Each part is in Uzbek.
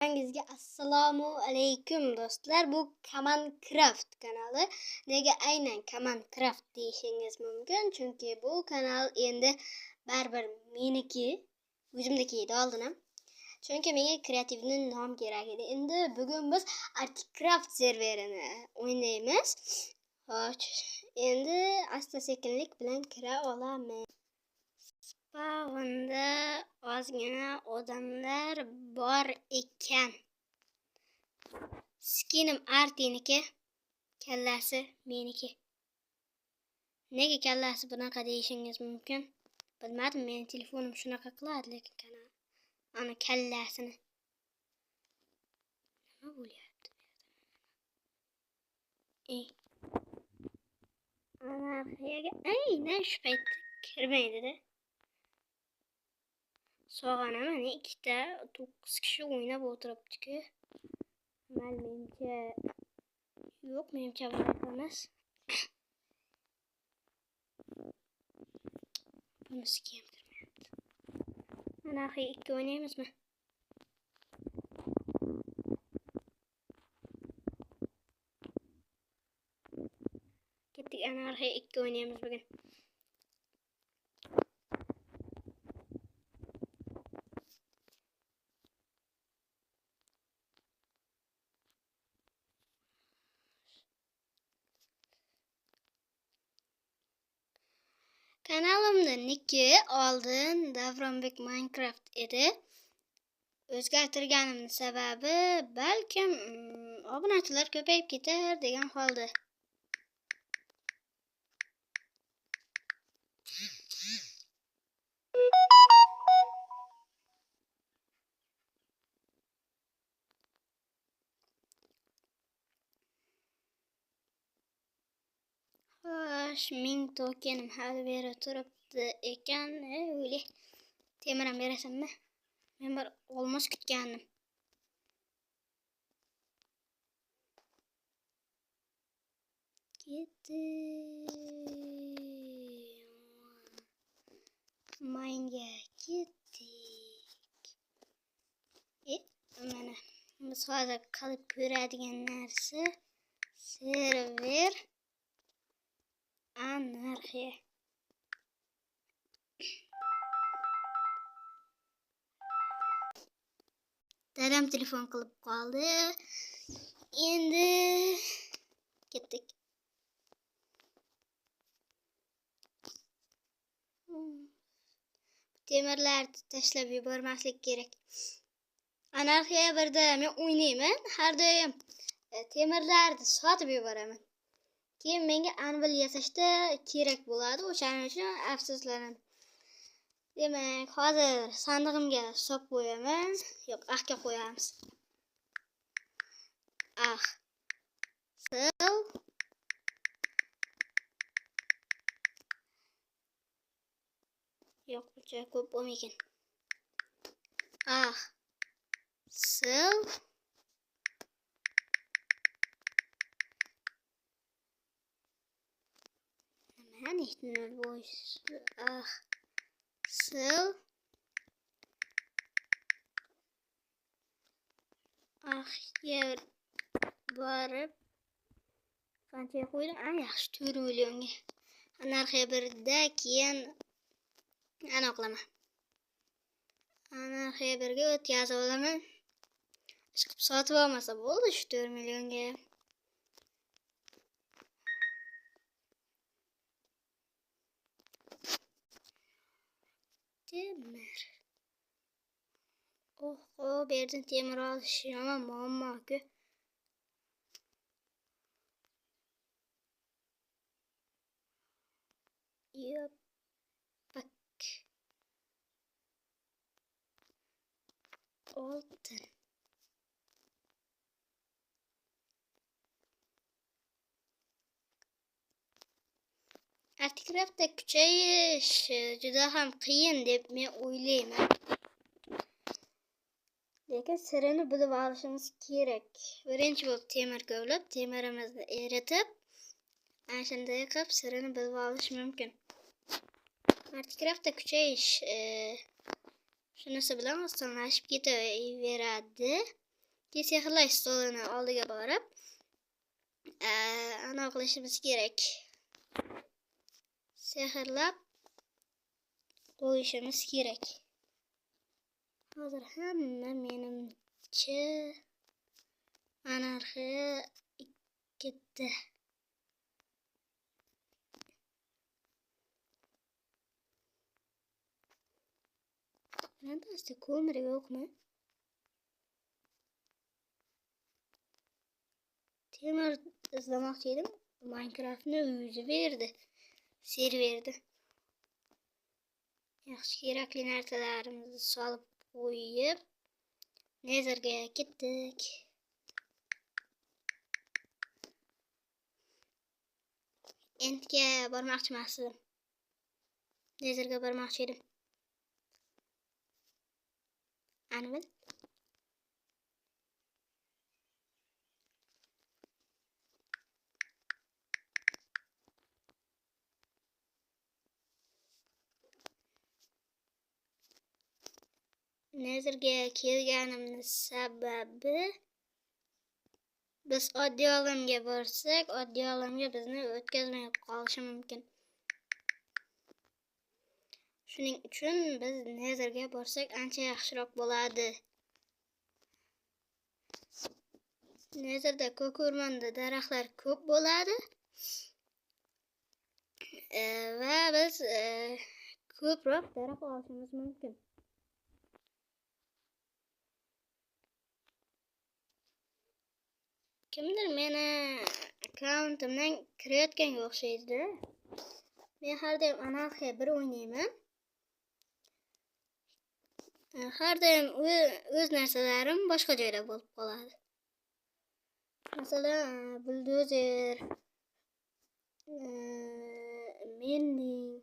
Hammangizga assalomu alaykum do'stlar. Bu Kamancraft kanali. Nega aynan Kamancraft deyishingiz mumkin? Chunki bu kanal endi baribir meniki, o'zimniki edi oldin ham. Chunki menga kreativni nom kerak edi. Endi bugun biz Articraft serverini o'ynaymiz. Xo'sh, endi asta-sekinlik bilan kira olamiz. Spawnda ozgina odamlar bor ekan. Skinim Artiniki, kallasi meniki. Nega kallasi bunaqa deyishingiz mumkin? Bilmadim, meni telefonim shunaqa qiladi, lekin kanal ana kallasini. Nima bo'lyapti bu yerda? Ey. Anarxiyaga aynan shu paytda kirmaydi-da. Sog'anaman, ikkita 9 kishi o'ynab o'tiribdi-ku. Menimcha yo'q, menimcha bunaqa emas. Bunisiga ham kirmayapti. Anarxiya 2 o'ynaymizmi? Ketdik, Anarxiya 2 o'ynaymiz bugun. Kanalimda niki oldin Davronbek Minecraft edi. O'zgartirganimning sababi balkim obunachilar ko'payib ketar degan holda. Xo'sh, 1000 tokenim hali beri turibdi ekan. O'yli. Temir ham berasanmi? Men bir olmos kutgandim. Ketdi. Mayga ketdik. Mana biz hozir qilib ko'radigan narsa server Anarxiya. Dadam telefon qilib qoldi. Endi ketdik. Temirlarni tashlab yubormaslik kerak. Anarxiya birda men o'ynayman, har doim temirlarni sotib yuboraman. Keyin menga anvil yasashda kerak bo'ladi, o'shaning uchun afsuslanaman. Demak, hozir sandig'imga solib qo'yaman. Yo'q, ahga qo'yamiz. Ah. Sil. Yo'q, buncha ko'p bo'lmagan. Ah. Sil. Ah, sil. Ah, yer borib qancha qo'ydim? Yaxshi, 4 millionga. Anarxiya birda keyin ana qilaman. Anarxiya birga o'tkazib olaman. Chiqib sotib olmasa bo'ldi shu 4 millionga. Temir. Oh, bu yerdan temir olish yomon muammo-ku. Yo'q. Bak. Oltin. Articraftda kuchayish juda ham qiyin deb men o'ylayman. Lekin sirini bilib olishimiz kerak. Birinchi bo'lib temir kovlab, temirimizni eritib, ana shunday qilib sirini bilib olish mumkin. Articraftda kuchayish shunisi bilan osonlashib ketaveradi. Keyin sehrlash stolini oldiga borib, ana qilishimiz kerak. Sehrlab qo'yishimiz kerak. Hozir hamma menimcha anarxiya ketdi. Birontasi ko'mir yo'qmi? Temir izlamoqchi edim. Minecraftni o'zi berdi. Serverdi. Yaxshi, kerakli narsalarimizni solib qo'yib, Netherga ketdik. Endga bormoqchi emas edim. Netherga bormoqchi edim. Anvil. Netherga kelganimni sababi biz oddiy olamga borsak, oddiy olamga bizni o'tkazmay qolishi mumkin. Shuning uchun biz Netherga borsak ancha yaxshiroq bo'ladi. Netherda ko'k o'rmonda daraxtlar ko'p bo'ladi. Va biz ko'proq daraxt olishimiz mumkin. Kimdir meni akkauntimdan kirayotganga o'xshaydi. Men har doim anarxiya 1 o'ynayman. Har doim o'z narsalarim boshqa joyda bo'lib qoladi. Masalan, buldozer, mending,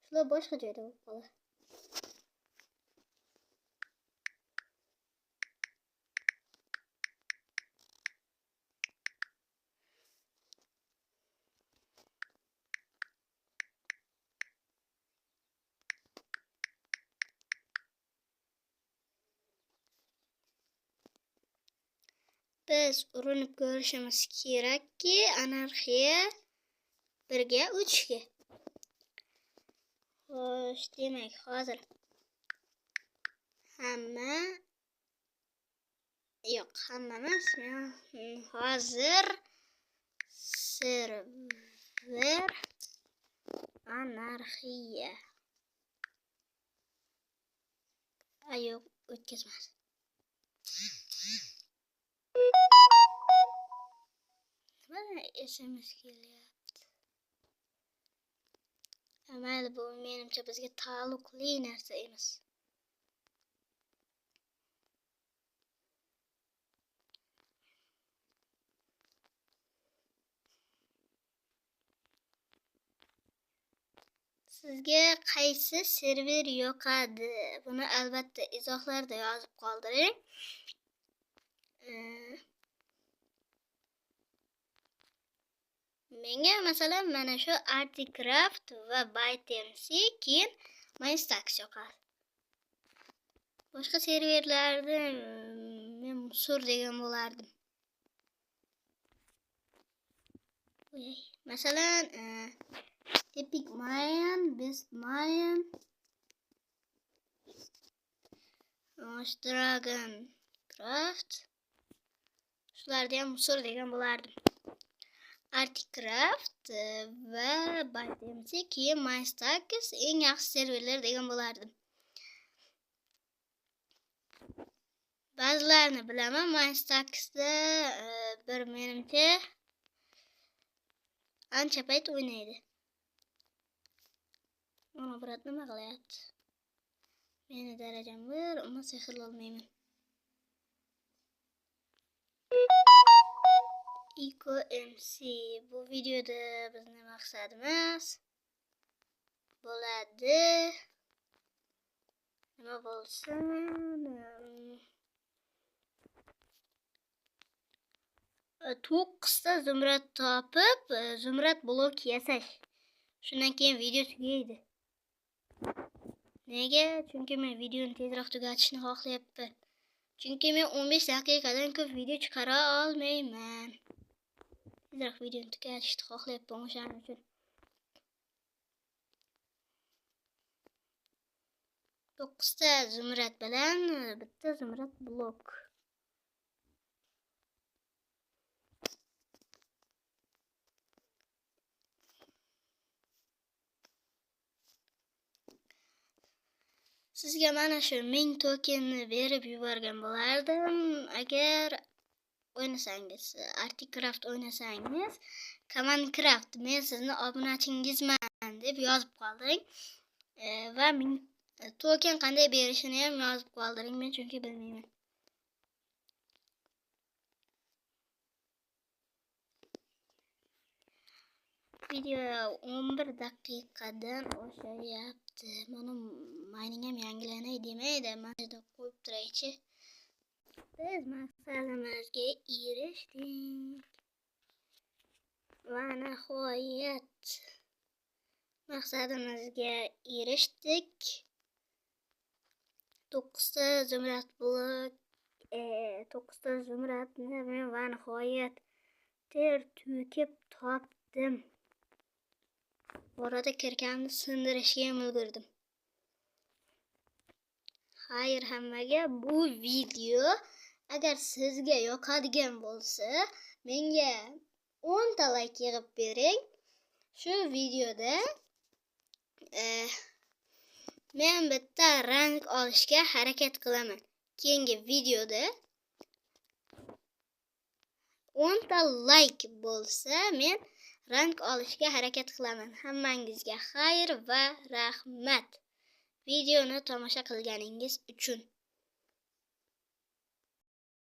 shular boshqa joyda bo'lib qoladi. Biz urinib ko'rishimiz kerakki, anarxiya 1ga 3ga. Xo'sh, demak, hozir hamma yo'q, hamma emas. Men hozir server anarxiya. Yo'q, o'tkazmadi. Mana SMS kelyapti. Mayli, bu menimcha bizga taalluqli narsa emas. Sizga qaysi server yoqadi? Buni albatta izohlarda yozib qoldiring. Menga masalan mana shu Articraft va ByteMC, keyin Minestax yoqadi. Boshqa serverlarni men musor degan bo'lardim. Masalan, Epic Mine, Best Mine, Dragon Craft, shularni ham musor degan bo'lardim. Articraft va ByteMC, keyin Minestax eng yaxshi serverlar degan bo'lardim. Ba'zilarini bilaman, Minestaxda bir menimcha ancha payt o'ynaydi. Mana brat nima qilyapti? Meni darajam 1, umuman sehrlolmayman. Iko MC bu videoda bizni maqsadimiz bo'ladi. Nima bo'lsin? 9ta zumrad topib, zumrad blok yasash. Shundan keyin video tugaydi. Nega? Chunki men videoni tezroq tugatishni xohlayapman. Chunki men 15 daqiqadan ko'p video chiqara olmayman. Tezroq videoni tugatishni xohlayapman o'shaning uchun. 9 ta zumrad bilan bitta zumrad blok. Sizga mana shu 1000 tokenni berib yuborgan bo'lardim. Agar o'ynasangiz, Articraft o'ynasangiz, Commandcraft men sizni obunachingizman deb yozib qoldiring. Va 1000 token qanday berishini ham yozib qoldiring, men chunki bilmayman. Video 11 daqiqadan oshayapti. Mana mining ham yangilanay demaydi. Mana yerda qo'yib turaychi. Biz maqsadimizga erishdik. Va nihoyat maqsadimizga erishdik. 9 ta zumrad blok, 9 ta zumradni men va nihoyat ter to'kib topdim. Bu arada kirkamni sindirishga ham ulgurdim. Xayr hammaga, bu video agar sizga yoqadigan bo'lsa, menga 10 ta like yig'ib bering. Shu videoda men bitta rang olishga harakat qilaman. Keyingi videoda 10 ta like bo'lsa, men rang olishga harakat qilaman. Hammangizga xayr va rahmat. Videoni tomosha qilganingiz uchun.